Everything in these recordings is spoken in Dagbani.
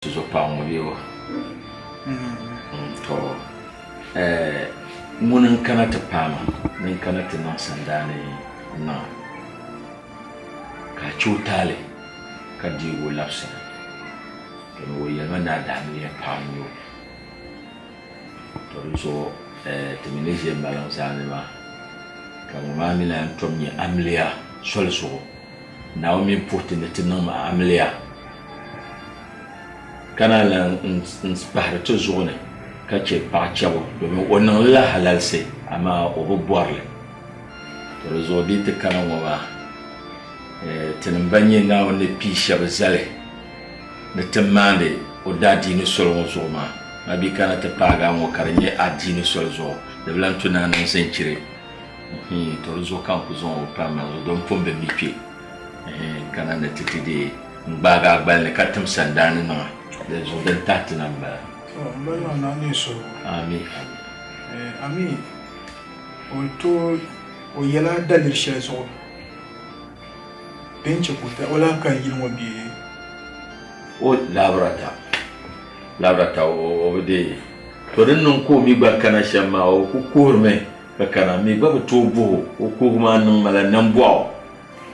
Tuzo paɣa ŋɔ bee o? To ŋuni n-kana ti paai ma ni n kana ti niŋ sandaani niŋ a ka a chɛ o taali ka deeg o labisina domi o yɛli ma ni a daamiliya paɣa n-nyɛ o. To di zuɣu ti mi ni ʒe maliŋ zaani maa ka ŋɔ maa mi lahi tom nyɛ amiliya soli zuɣu. Naawuni mi puhi ti ni ti niŋmi amiliya ka naan lan n-pahiri ti zuɣu ni ka chɛ paɣa chɛbu domin o niŋ li la halalisi amaa o bi bɔri li. To di zuɣu di yi ti kana ŋɔ maa, tinim ban nyɛ Naawuni ni pii shɛba zali ni ti maandi o daadiini soli ŋɔ zuɣu maa, a bi kana ti paagi a ŋɔ ka di nyɛ adiini soli zuɣu, di bi lan tu ni a niŋ zinchiri. To di zuɣu ka n ku zaŋ o pa m-maŋ zuɣu dom pun bi mi kpe n-kana ni ti ti deei n-gbaagi a gbali ni ka tim sandaani niŋ a. Di zuɣu din tahi ti na m-bala. To m ba niŋ naa neei suhigu. Ami. Ami, o tooi o yɛla daliri shɛli zuɣu din chɛ ka o lahi ka yili ŋɔ bee? O labirata, labirata o bi deei. To din niŋ ka o mi gba kana shɛm maa o ku kuhirimi ka kana. M mi gba bi tooi bɔh o, o kuhigu maa niŋ ma la nambɔɣu.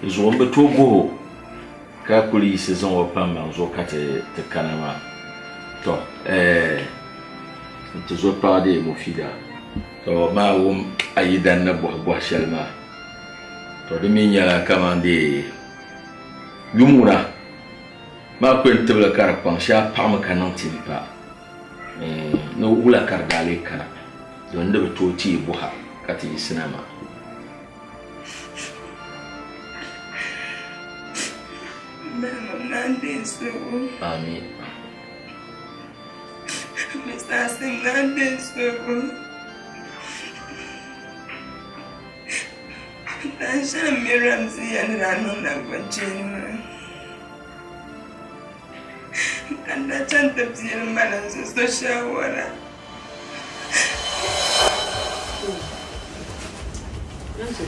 Di zuɣu m bi tooi bɔh o ka kuli yiɣisi zaŋ o pa m-maŋ zuɣu ka ti kana maa. Tɔ! Ɛɛh! N tizɔpaɣa dee Mufida, tɔ maa wum a yidan ni bɔhi bɔhi shɛli maa. Tɔ! Di mi nyɛla kaman dee yum ŋuna maa kpe n-tibili ka di kpaŋ shee a paɣimi ka niŋ ti m-pa. Ni wula ka di daa lee kana don di bi tooi ti yi bɔha ka ti yiɣisina maa. Amin. Ka n daa chaŋ ti biɛli ma ni n zo so shaawara. Nanzo,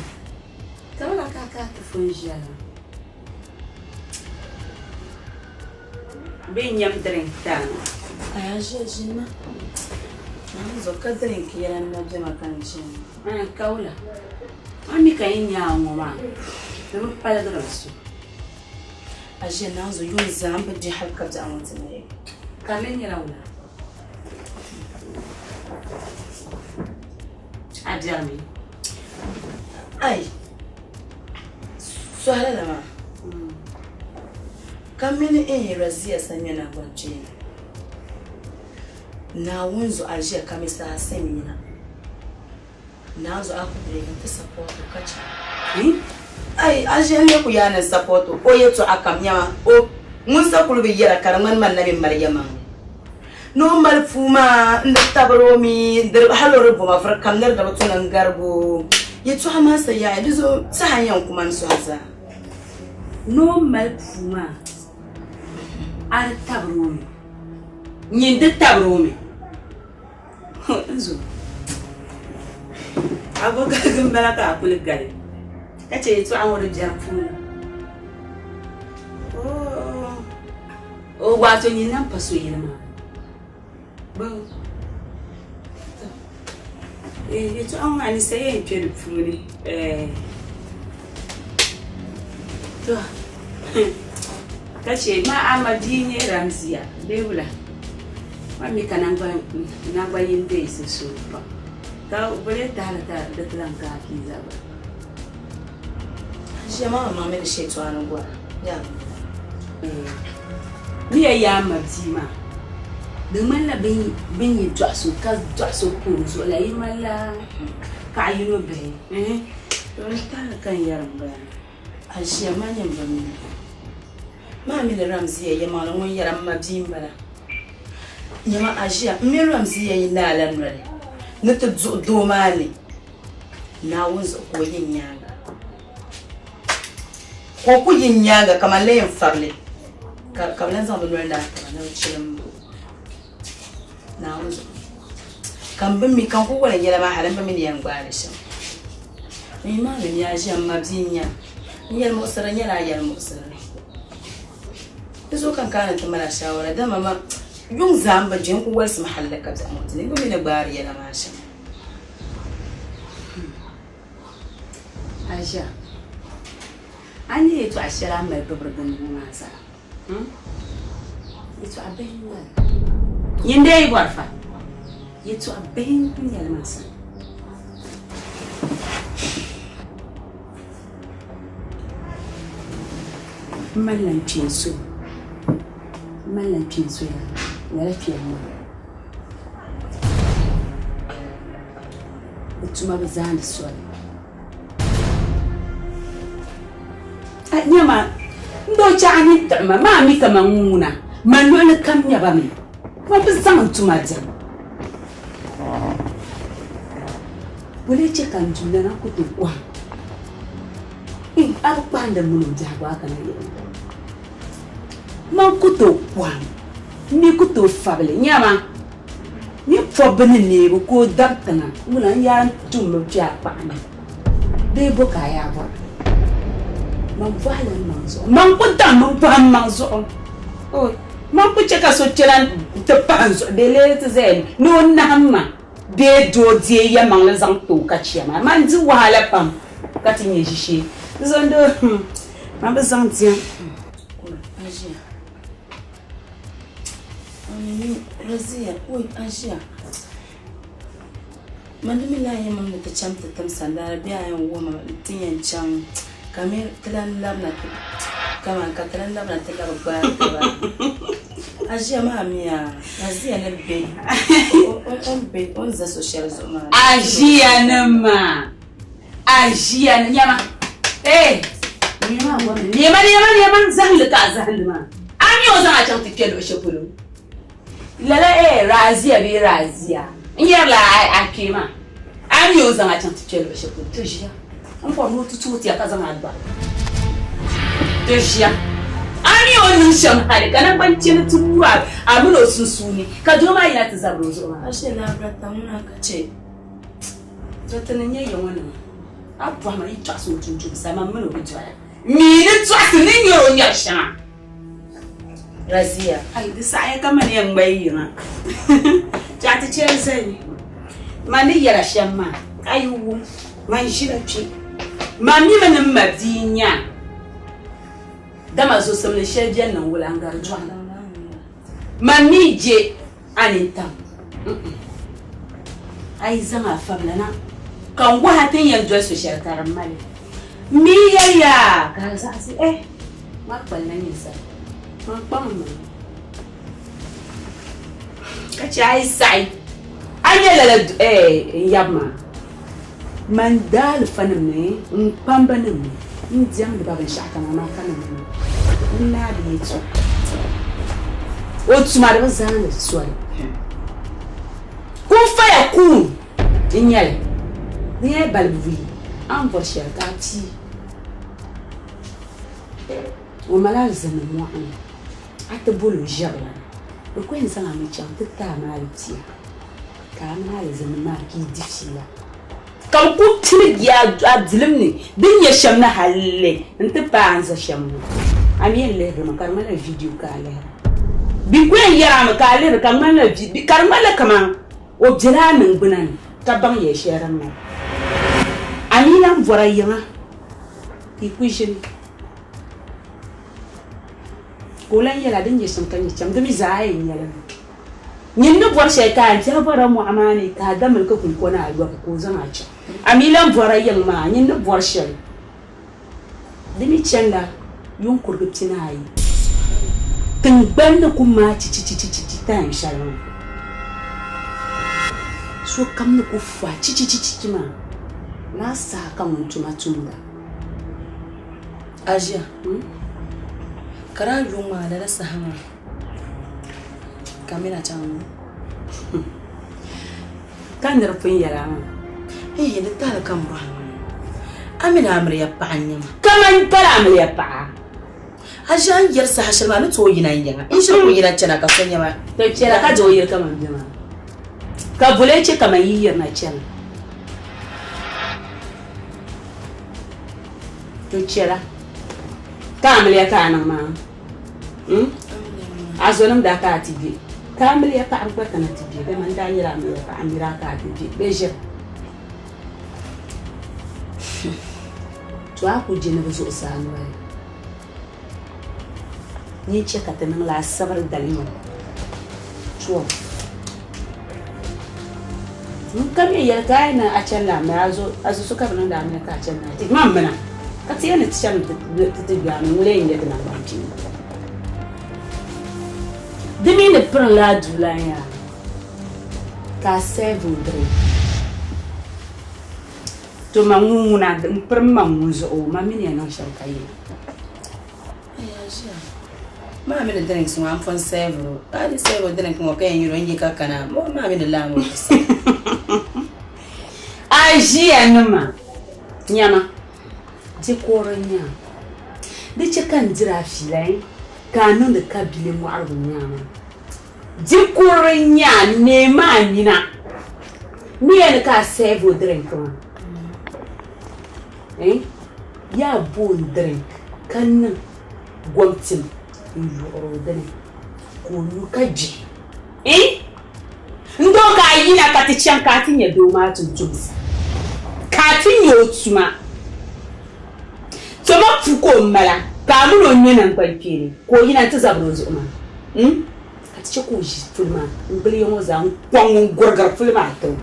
kabila ka a kana ti fo n-ʒiya la? Bee n-nyam drink ti a na? Aya ʒiya ʒinima. Nanzo, ka drink yɛla n-na bema ka n ʒiya ŋɔ. Ɛɛn, kawula. A mi ka yi nya a ŋɔ maa, di bi paligiri n so. A ʒiya naanzu yuun zaa m-bi di hal ka biɛɣu ŋɔ ti mali. Ka di lee nyɛla wula? A biɛrimi? Ai! Sɔhi lala maa. Ka m mini n Razia sa ŋmɛ naŋgbankpeeni. Naawuni zuɣu a ʒiya ka mi saha semi yina. Naanzu a ku break n ti support o ka chaŋ. Ai a ʒiya n lee ku yaa ni n support o o yɛltɔɣa kam nyama o ŋun sa kuli bi yɛra ka di ŋmani man na mi mali yɛmaŋli ni o mali puu maa n di tabiri o mi di hali o di boma vuri kam ni di bi to ni n garigi o yɛltɔɣa maa sa yaɣi di zuɣu saha n yɛn ku ma n sɔhi zaa. Ni o mali puu maa a di tabiri o mi nyin di tabiri o mi. Nzo, a bo galigi m-bala ka a kuli gali ka chɛ yɛtɔɣa ŋɔ di biɛri puuni. Oo, waato nyin na m-pa so yili maa. Bɛ, tɔ, yɛtɔɣa ŋɔ maa ninsal yɛn kpe di puuni. Tɔ, ka chɛ ma a ma bia n-nyɛ Ramziya bee wula? Ma mi ka naŋgban yini be yi sunsuuni pam, ka bɛ lee tahili ka di ti lan ka a pizza gba. Ʒiya maa maŋ mi di shɛtɔɣa ni gɔra yaa. Ni ya yaa m mabia maa, di ŋmanila bɛ ni yi dɔɣi so ka dɔɣi so pa o zuɣu la, yi ŋmanila paɣ yino bihi. To n tahili ka n yɛri m-bala. A ʒiya maa nyɛ m ba mini. Maa mi ni Ramziya yɛlimaŋli ŋun yɛra m mabia m-bala. Nyama a ʒiya m mini Ramziya yi naai la noli ni ti duɣi doo maa ni Naawuni zuɣu ka o yi n nyaaŋa. Ka o ku yi n nyaaŋa kaman la yɛn fabili ka bɛ lan zaŋ bɛ noli naai taba ni bɛ chilim ma. Naawuni zuɣu ka m bi mi ka n ku wali n yɛla maa hali m bi mi ni yɛn gbaai li shɛm. N yi maa mi ni a ʒiya m mabia n-nya n yɛlimuɣisiri nyɛla a yɛlimuɣisirili. Di zuɣu ka n kana ni ti mali a shaawara dama ma yuŋ zaa m bi je n ku walisimi halli ka biɛɣu ŋɔ ti ni n bi mi ni gbaari yɛla maa shɛm. Aisha, a ni yɛtɔɣa shɛli a ni mali bibiri gbunni ŋɔ maa zaa, yɛtɔɣa bihi n-nyɛ li. Nyin dee yi bɔri fa, yɛtɔɣa bihi n-nyɛ li maa sani. M malila n kpeen so, m malila n kpeen so ya, lala kpeen maa o tuma bi zaandi soli. A nyama, n doo chɛ a ni tiɣi ma maa mi kaman ŋuna, man luɣili kam nyaba mi, ma bi zaŋ n tuma diɛm. Bɔ lee chɛ ka n duulana ku tooi kɔhim? A bi kpahindi m mini o biɛhigu a kana yɛli ma. Man ku tooi kɔhim, m mi ku tooi fabili. Nyama, ni pɔbbu ni neebu ka o dabi tiŋa, wula n yaa tummi kpe a kpaɣa ni bee bɔ ka a yaa bɔra? Man bɔhila m maŋ zuɣu. Man ku daŋ m bɔhi m maŋ zuɣu. Man ku chɛ ka so kpɛna nti pahi n zuɣu bee lee ti zaya ni o nahim ma bee doo deei yɛlimaŋli zaŋ ti o ka chɛ ma. Man di wahala pam ka ti nya ʒishee. Zondoo, man bi zaŋ diɛm. Man di mi lahi yɛn mi ni ti chaŋ ti tim sandaani bee a yɛn wuhi ma ti yɛn chaŋ ka mi ti lan labina ti kaman ka ti lan labina ti labi gbaai taba. A ʒiya maa mi a, a ʒiya ni be o ni be o ni za so shɛli zuɣu maa. A ʒiya ni maa, a ʒiya ni nyama ee neema neema neema zahindi ka a zahindi maa a mi o zaŋ a chaŋ ti kpe luɣ shɛli polo. Lala eh Razia bee Razia n yɛrila a kpee maa a mi o zaŋ a chaŋ ti kpe luɣi shɛli polo ti ʒiya n bɔri ni o ti tooi ti a ka zaŋ a gbahi ti ʒiya a mi o niŋ shɛm hali ka naŋgban chɛni ti lu a mini o sunsuuni ka doo maa yina ti zabiri o zuɣu maa. Ashe Labrata ŋuna ka chɛ. To ti ni nyɛ ya ŋɔ nima a bɔhima yi tɔɣisi o tumtumsa man mini o bi dɔya mi ni tɔɣisi ni nyɛri o nyɛri shɛŋa. Razia. Ai, di saɣiya ka mani yɛn ŋmai yiŋa. Tɔɣa ti chɛli zali. Man ni yɛla shɛm maa, a yi wum, man ʒila kpe. Man mi mi ni m ma bia n-nya a, dama zosimli shɛli beni niŋ wula n-gari dɔɣim. Man mi je a nintam. A yi zaŋ a fabila na ka n wuhi a ti ni yɛn doli so shɛli ka di mali. M mi yɛli ya ka a zaɣisi eh, ŋa kpalila ninsal, man kpaŋ m maŋa. Ka chɛ a yi saɣi a nya lala eh n yab maa, man daalifanim ni n kpambanim ni n diɛmdi ba binshɛɣukam amaa ka niŋ ni n naai di yɛtɔɣa. O tuma di bi zaandi soli. Kun faya kuun n-nyɛ li. Di nyɛla balibu buyi, a ni bɔri shɛli ka a pii. O mali alizini mɔɣu ni, a ti boli o ʒiɛbulana, bɛ ku yɛn zaŋ a mi chaŋ ti ti a maali pia, ka a mini alizini maa ka yi di fiila. Ka bɛ ku piligi a dilim ni din nyɛ shɛm ni halli nti paai a ni za shɛm ŋɔ. A mi yɛn lihiri mi ka di ŋmanila vidiyo ka a lihira. Bɛ ku yɛn yɛri a mi ka a lihiri ka di ŋmanila vidiyo, ka di ŋmanila kaman o bela a niŋgbuna ni ka baŋ yɛl shɛli din mali. A mi lan bɔra yiŋa ka yi ku ʒini. Ka o lan yɛl a din nyɛ shɛm ka nyɛ cham, di mi zaa yɛn nyɛla mi. Nyin ni bɔri shɛli ka a biɛhi bɔrila mɔɣu maa ni ka a da miliki kuŋkɔna a yɔbu ka o zaŋ a chaŋ. A mi lan bɔrila yiŋ maa, nyin ni bɔri shɛli. Di mi chanila yuun kurigi 40. Tiŋgbani ni ku maai chichichichichi time shɛli maa, sokam ni ku fa chichichichichi maa, laa saha ka ŋun tuma tumda. A ʒiya ka daa yuŋ maa lala saha maa ka mina chaŋ Ka niri pun yɛl a maa. Ehe, di tahili ka m bɔhi maa. A mini amiliya paɣa n-nyɛ ma. Kaman pala amiliya paɣa. A ʒi a ni yɛli saha shɛli maa, a ni tooi yina n yiŋa. N ʒiri ku yina chana ka so nya ma. To chɛla ka doo yiri kaman bɛ maa. Ka boli chɛ kaman yi yirina chana. To chɛla ka amiliya ka a niŋ maa. A zonim daa ka a ti be. Ka amiliya paɣaba gba kana ti be, dama n daa nyɛla amiliya paɣa m mi daa ka a ti be. Bɛ ʒiri. To a ku je ni bɛ zuɣusaa noli. Nyin chɛ ka ti niŋ la asabiri dali ŋɔ. To n ka mi yɛli ka a yi niŋ a chani la a zo a zo so ka bi niŋdi amiliya ka a chani la a ti ma m-mina ka ti yɛli ni ti chani ti ti gbi a mi ŋuni yɛn nyɛ ti naŋgban kpeeni. Di mi ni pirinla a duu lan yaa ka a serve o drink. To ma ŋun ŋuna m pirim ma ŋun zuɣu ma mi ni yɛn niŋ shɛm ka yina. Maa mi ni drinks ŋɔ a ni pun serve o. A di serve o drink ŋɔ ka yɛn nyuri o n yi ka kana maa mi ni lahi ŋɔ A ʒiya nima nyama di kɔri n nya di chɛ ka n diri a fiila ka a niŋdi kabili mɔɣirigu nyaama di kɔri n nya neemi a nina mi yɛli ka a serve o drink maa yaa booni drink ka niŋ gomtim n-yuɣiri o dini ka o nyu ka gbi. N doo ka a yina ka ti chaŋ ka a ti nya doo maa tumtumsa, ka a ti nya o tuma. Toma pu ka o mala, ka a min o ŋme naŋgbankpeeni ka o yina nti zabiri o zuɣu maa. Ka ti chɛ ka o ʒi puli maa n-gili ya ŋɔ zaa n-kɔŋ ŋun gurigiri puli maa ti o.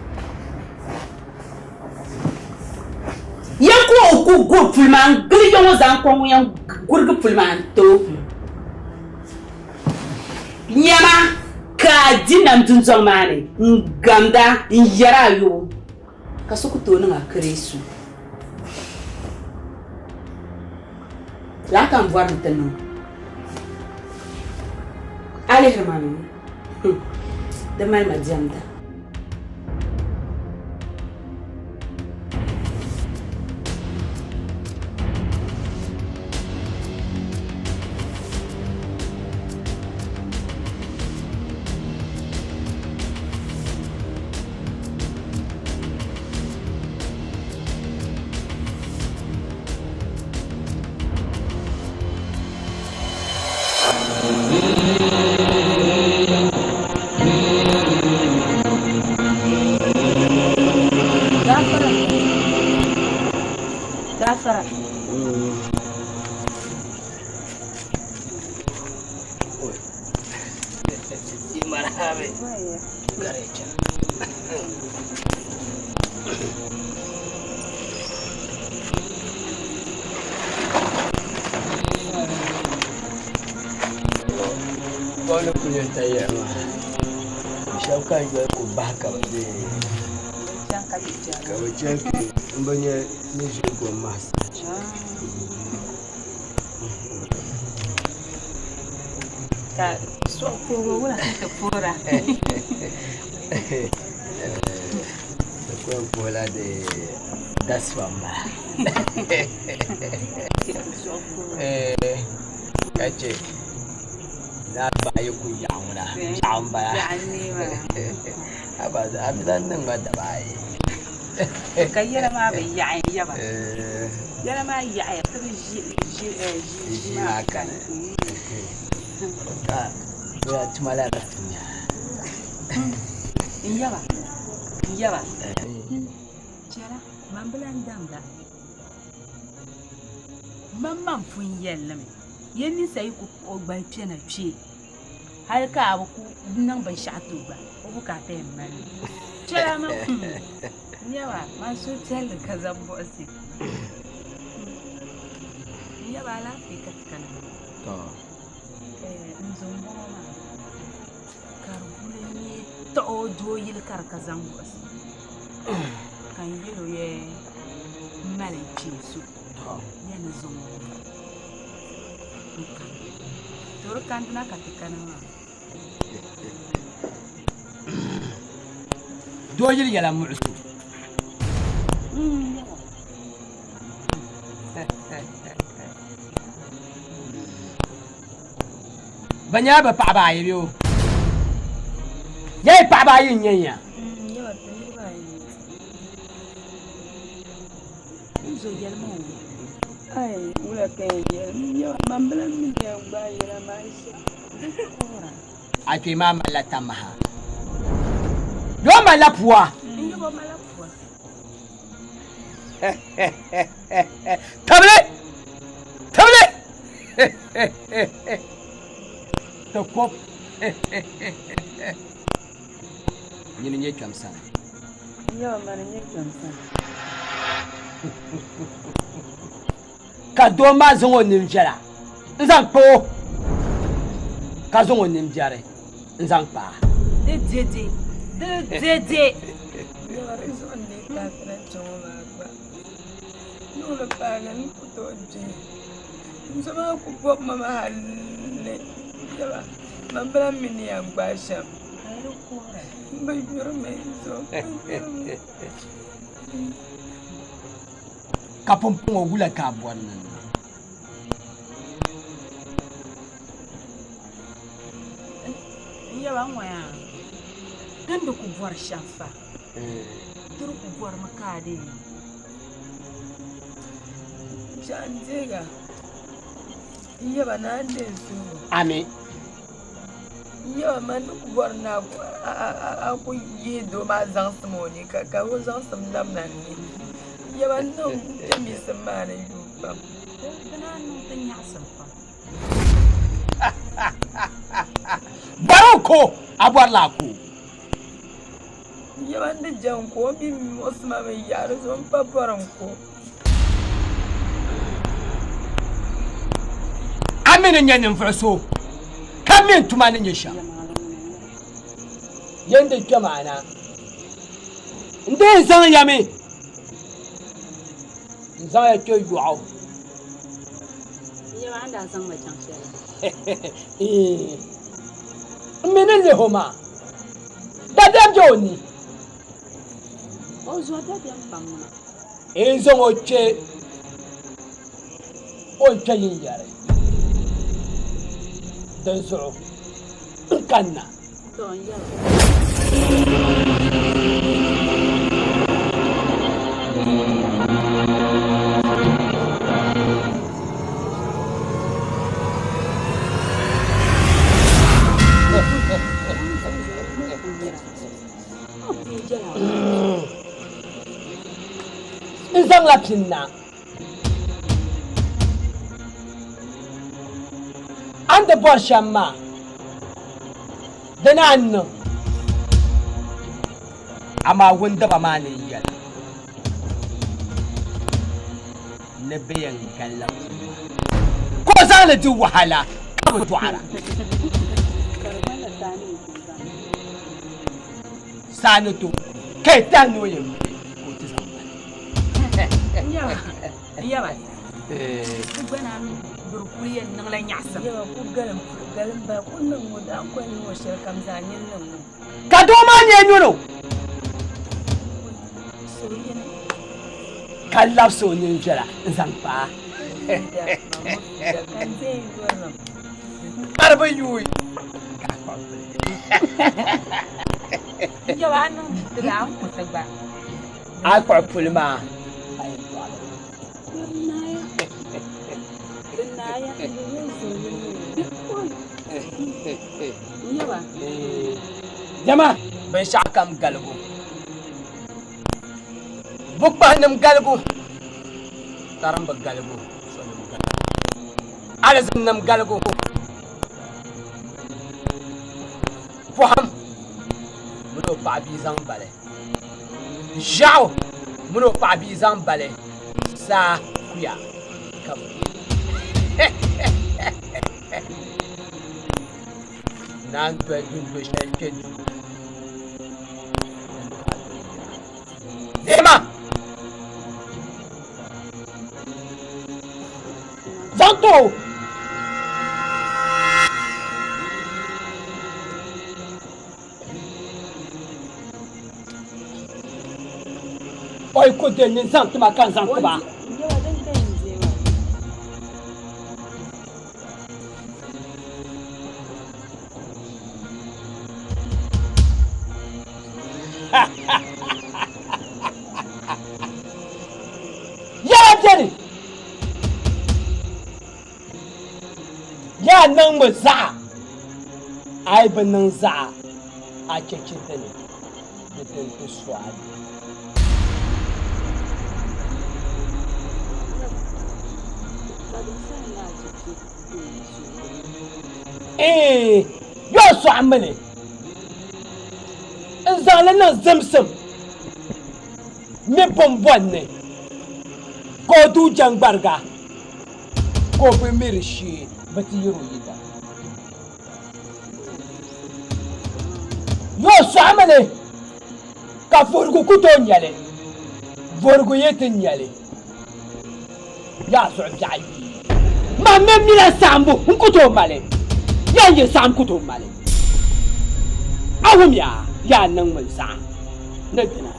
Ya ka o ku guri puli maa n-gili ya ŋɔ zaa n-kɔŋ ŋun yɛn gurigi puli maa n-ti o. Nyama ka a di nam dundɔŋ maa ni n-gamda n-yɛri a yubu, ka so ku tooi niŋ a kireesu. Lala ka m bɔri ni ti niŋ. A lihiri ma mi? Di mali ma diɛmda. Gafara. Gafara. Bɔbili kuli yɛn ta yiɣi maa shɛba ka yoli ku bahi ka bi dee ka bi chɛni n bi nyɛ ni ʒi gom maa Ka suɣu puhibu wula ka ti puhira? Di ku yɛn puhila di dasiba m-bala ka che naa gba yi ku yaɣi ŋuna biɛɣu m-bala haba a ti lahi niŋ ma daba ayi. Ka yɛla maa bi yaɣi yaba. Yɛla maa yaɣiya ti bi ʒi ʒii maa kani. Ka ya tuma la tunya. N yaba, n yaba. Chɛla, man bi lan damda. Man man pun yɛlli mi, ya ninsa yi ku kpuɣi o gbali kpɛna kpe, hali ka a bi ku niŋ binshɛɣu ti o gba, o bukaata yɛn mali li. Chɛla man, n yaba, man suhupiɛlli ka zaŋ buɣisi. N yaba, alaafee ka ti kana. N zo m-bɔŋɔ maa, ka di guli n-nyɛ taɣi o doo yili ka di ka zaŋ buɣisi. Ka n yɛl o yɛ m mali n kpee so ya ni zaŋ o n-kani. To di kandina ka ti kana maa. Doo yili yɛla muɣiso. Bɛ nyɛla bɛ paɣaba ayi bee o? Yɛli paɣaba ayi n-nyɛ ya. Ai, wula ka yɛn yɛli? N yɛba, man bi lan mi ni yɛn gbaai yɛla maa shɛm. A kpee maa malila tamaha. Yoo malila pua. Tabili! Tabili! Ti kɔb. Nyini nyɛ kpɛm sani. Yɛba mani nyɛ kpɛm sani. Ka doo maa zaŋ o ninviɛla n-zaŋ kpa o, ka zaŋ o nimbiɛri n-zaŋ kpa a. Di dede, di dede. Yɛba di zuɣu n-lee taafina kpe ŋɔ maa gba. Niŋli paagi n ku tooi gbe. N zo maa ku bɔbi ma maa halli. Yɛba, man bi lahi mi ni yɛn gbaai shɛm. M bi yurimi n zo, m bi yurimi. Ka pumpɔŋɔ wula ka a bɔri ni n niŋ? N yaba ŋɔ yaa, ti ni di ku bɔri shɛm fa, ti di ku bɔrimi ka a deei. Biɛɣu n-deeg a, n yaba ni a ni deei n suhigu. Ami. N yaba man ni ku bɔri ni a ku yihi doo maa zaŋsim o ni ka o zaŋsim labina n ni. N yaba n niŋ kpɛmisim maa ni yuui pam. Di naan niŋ ti nyaɣisim pam. Bɔri o ko, a bɔrila a ko. N yaba n di jɛm ko, o mi muɣisi ma mi yaɣi di zuɣu m pa bɔri n ko. A mi ni nyɛ ninvuɣ so, ka mi n tuma ni nyɛ shɛm. Yen di kpɛm a na, n dii zaŋ ya mi n-zaŋ ya kpe yɔɣu. N yaba, a ni daa zaŋ ma chaŋ shɛli. N mi ni lihi o maa, dabiɛm be o ni. O zo dabiɛm pam ŋuna. N zaŋ o kpe o ni kpe yinyari, dinzuɣu n kanna. Tɔ n yaba. N zaŋla pini na. A ni ti bɔri shɛm maa, di naan niŋ. Amaa wundiba maa ni yɛli ni bɛ yɛn galila pini maa, ka o zaŋ li di wahala ka bi dɔɣira. Saa ni to ka yi tahi ni o yɛn mi ka o ti zaŋ mali. N yaba, ti gba naan biri kuli yɛn niŋla nyaɣisim. Yaba ku galim galim ba ku niŋ ŋɔ daa koli niŋ o shɛli kam zaa nyin niŋ ŋɔ. Ka doo maa nyɛ nyuno ka labisi o nini viɛla n-zaŋ kpa a. Ka di bi yuui ka a kpuɣi puli. A kpuɣi puli maa a yɛn dɔɣi li. Dama binshɛɣukam galigu, bukpahinim galigu, tarimba galigu, sonim galigu, alizinnim galigu, pɔhim mini o paɣa bia zaŋ bali, ʒiɛɣu mini o paɣa bia zaŋ bali, saa kuya ka bɛ be. Naan doli dundo shɛli kpe duu. Deema! Zaŋ ti o! O yi ku di ni zaŋ ti ma ka n zaŋ ti ba. Yɛla beni yaa niŋmi zaɣa. A yi bi niŋ zaɣa a cheche dini, di din ti su a bia. Ee, yo sɔɣimi li n-zaŋ li niŋ zimsim mini bumbɔn ni, ka o duui jɛŋgbariga, ka o bi mi di shee bɛ ti yɛr o yidana. Yo sɔɣimi li ka vuhirigu ku tooi nya li, vuhirigu yi ti nya li, yaa zuɣu biɛɣu yi. Man mi mila saɣimbu n-ku tooi mali, yaa n-je saɣim ku tooi mali. A wumya, yaa niŋmi zaɣa ni dina.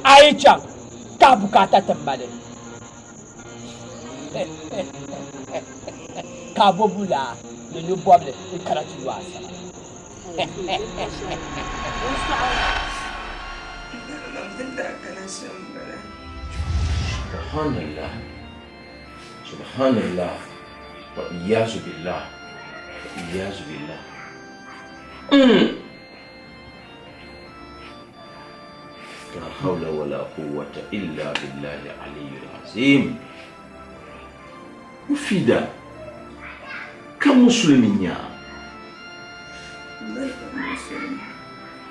A yi chaŋ ka a bukaata ti mali, ka a bo bulaa ni nyu bɔbili n-kana ti yo a sama. Subhanallah Subhanallah wa iyazu billah wa iyazu billah. La hawla wa la quwwata illa billahi aliyyil azim. Mufida, ka musulmi nya?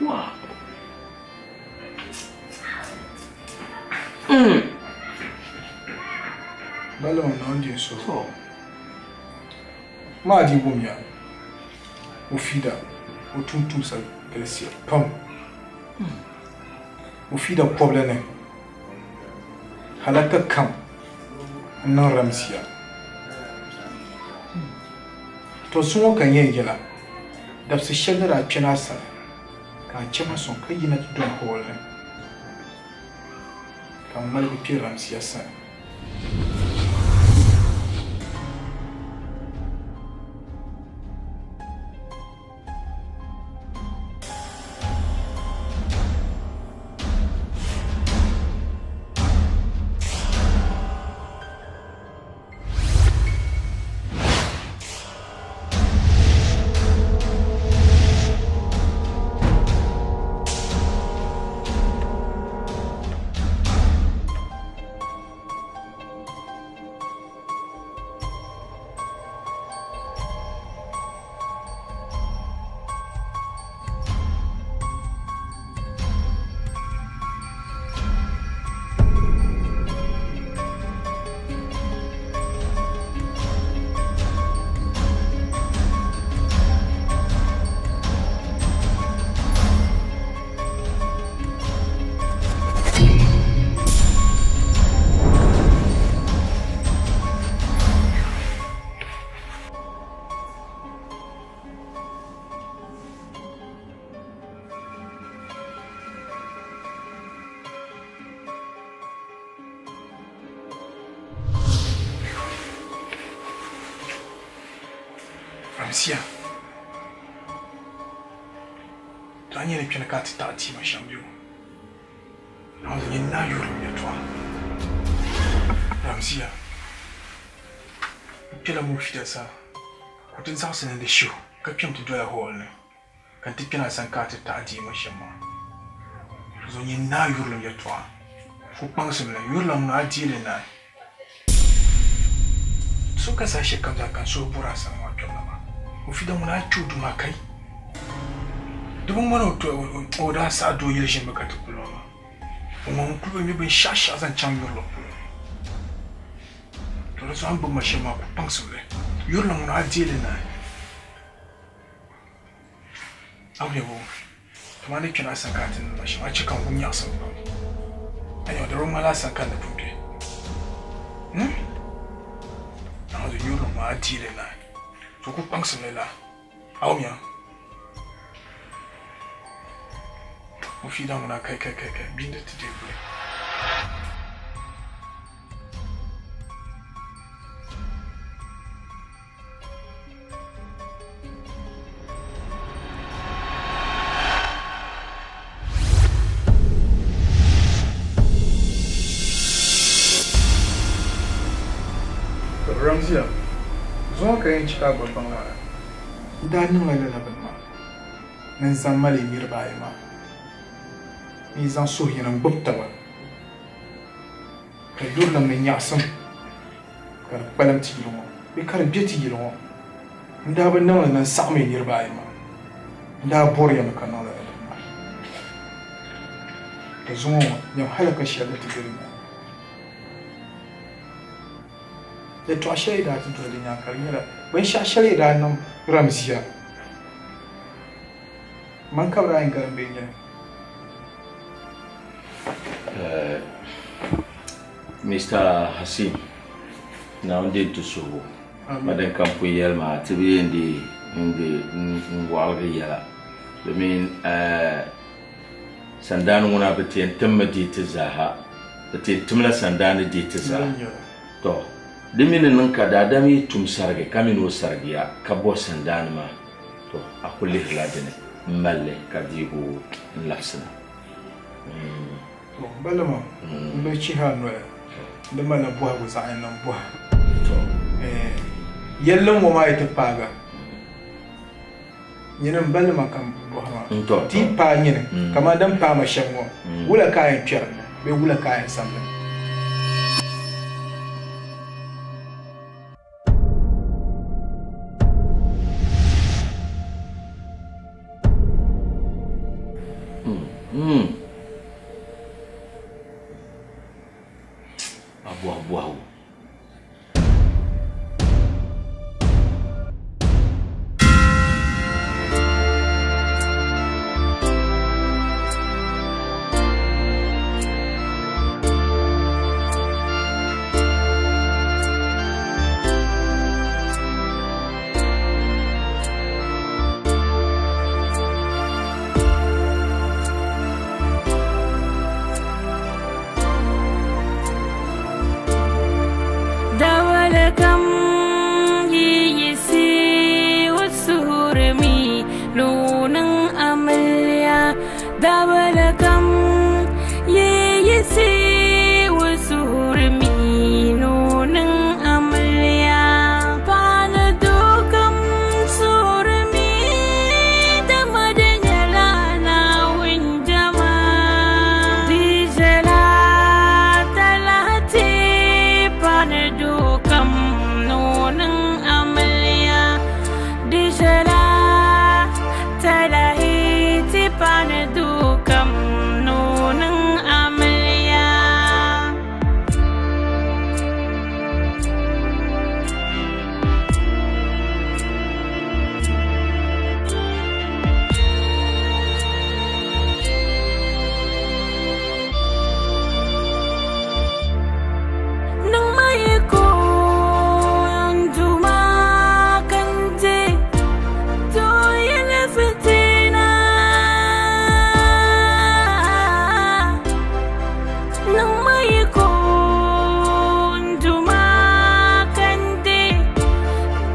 Wow. Bala o naŋ di so. Maa di wumya, Mufida, o tumtumsa galisiya pam. Mufida kɔbili ni halaka kam n-niŋ Ramsiya. To zuŋɔ ka n yɛn yɛla, dabisi shɛli ni daa kpɛna a sani ka a chɛ ma sɔŋ ka yina ti dɔni hall ni ka n ŋmaligi kpe Ramsiya sani. Ramsiya, to a nyɛ ni kpɛni ka a ti taɣi tia ma shɛm bɛ o? Naawuni nyɛ naa yurilim yɛtɔɣa. Ramsiya, n kpɛla Mufida sani ka o ti zaɣisi ni di shihu ka kpɛm ti dola hall ni ka n ti kpɛna a sani ka a ti taɣi tia ma shɛm maa. Dinzuɣu nyɛ naa yurilim yɛtɔɣa. Ku kpaŋsim li, yurilim ŋuna a deei li naai. So ka saha shɛli kam zaa ka n suhu bɔri a sani maa kpɛm na maa. Mufida ŋuna a kpe o duu maa kai. Di bi ŋmani o daa saɣi doo yili ʒinimi ka ti kuli o maa. O ŋɔ n-kuli bi mi binshɛɣu shɛɣu zaŋ chaŋ yurilim polo. To di zuɣu a ni gbubi ma shɛm maa ku kpaŋsim li. Yurilim ŋuna a deei li naai. A wumya bɔ? Tuma ni kpɛna a sani ka a ti niŋ ma shɛm, a chɛ ka n wum nyaɣisim pam. A nya, di bi ŋmanila a sani ka n ni pun be. Hmm? Naawuni yurilim maa a deei li naai. To ku kpaŋsim li la. A wumya? Mufida ŋuna kai kai kai kai, bia ni ti deei guli. Zuŋɔ ka yɛn chɛ ka a gba baŋ maa, n daa niŋla lala bini maa ni n zaŋ mali yi niriba ayi maa ni yi zaŋ suhuyini n-gbubi taba, ka yurilim ni nyaɣisim ka di kpalim ti yili ŋɔ bee ka di be ti yili ŋɔ. N daa bi niŋ li ni n saɣim yi niriba ayi maa, n daa bɔri ya mi ka niŋ lala bini maa. Ka zuŋɔ ŋɔ, nyam hali ka shɛli ni ti be di nyaaŋa. Yɛtɔɣ shɛli yi daa ti doli di nyaaŋa ka di nyɛla binshɛɣu shɛli yi daa niŋ Ramzia. Man ka bɛ daa yɛn galim bee n-nyɛ li? Mister Hasim, Naawuni deei ti suhigu. Ma din kam pun yɛli maa, ti bi yɛn deei n-wɔɣiligi yɛla domin Sandaani ŋuna bi ti yɛn timmi dihi ti zaaha. Bɛ ti yɛn timla sandaani dihi ti zaa. Tɔ! Di mi ni niŋ ka daadam yi tum sarigi ka mi ni o sarigiya ka bɔhi sandaani maa, tɔ! A ku lihirila di ni m-mali li ka deeg o n-labisina. Tɔ! M ba Lama, m bi chihi a noli, di malila bɔhigu zaɣ yini n bɔhi. Tɔ! Yɛlli ŋɔ maa yi ti paagi a, Nyini m-ba lima ka m bɔhi ma, Ti yi paai nyini kaman din paai ma shɛm ŋɔ, wula ka a yɛn kpɛri bee wula ka a yɛn samdi? A bɔhi bɔhigu. Dawala kam yiɣisi o suhurimi luɣ niŋ amiliya. Dawala kam yiɣisi o suhurimi luɣ niŋ amiliya. Paɣa doo kam suhurimi dama di nyɛla Naawuni jɛma. Di ʒɛla talahi paɣa doo kam ni o niŋ amiliya. Di ʒɛla talahi paɣa doo kam ni o niŋ amiliya. Niŋ ma yi ko n-duma ka n di dooyili fitina. Niŋ ma yi ko n-duma ka n di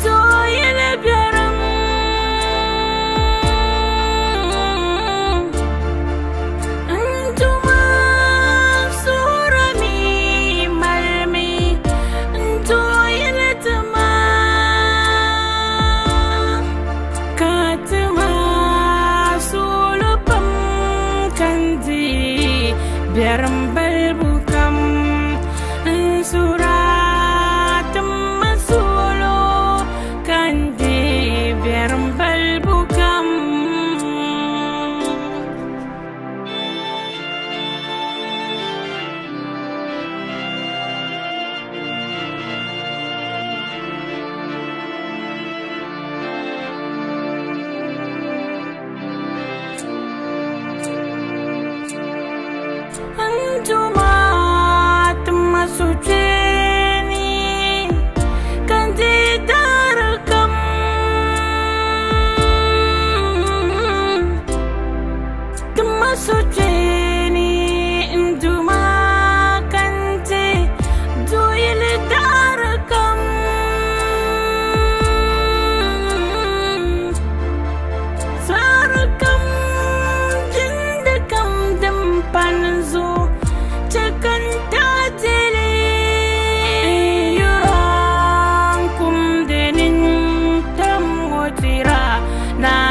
dooyili biɛrim. N-duma suurami malimi n-dooyili tima. Ka tima suuli pam ka n di biɛrim balibu kam. N suura tima suuli ka n di biɛrim balibu kam. N-duma tima sucheni ka n di dari kam. Tima sucheni n-duma ka n di dooyili dari kam. Dari kam jindi kam din pani zuɣu chɛ ka n taɣi dili. Na.